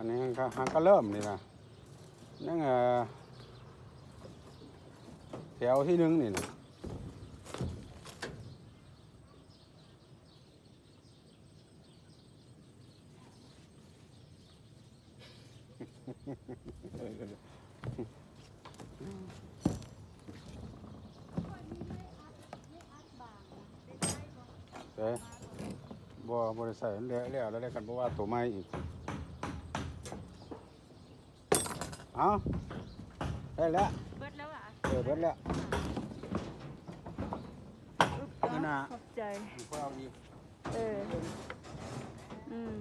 ອັນນີ້ຫາກະເລີ່ມນີ້ນະ ຍັງ ເອີ ແຖວທີໜຶ່ງນີ້ນະ. ເອີ ບໍ່ ບໍ່ໄດ້ໃສ່ ມັນແລ້ວ ແລ້ວ ແລ້ວ ຄັນບໍ່ວ່າໂຕໃໝ່ອີກ. ເອົາ ໄດ້ແລ້ວ ເບິດແລ້ວຫວາ? ເອີ ເບິດແລ້ວ. ອຶບ ມື້ໜ້າ ຂອບໃຈ. ຄ່ອຍເອົາອີກ. ເອີ ອືມ.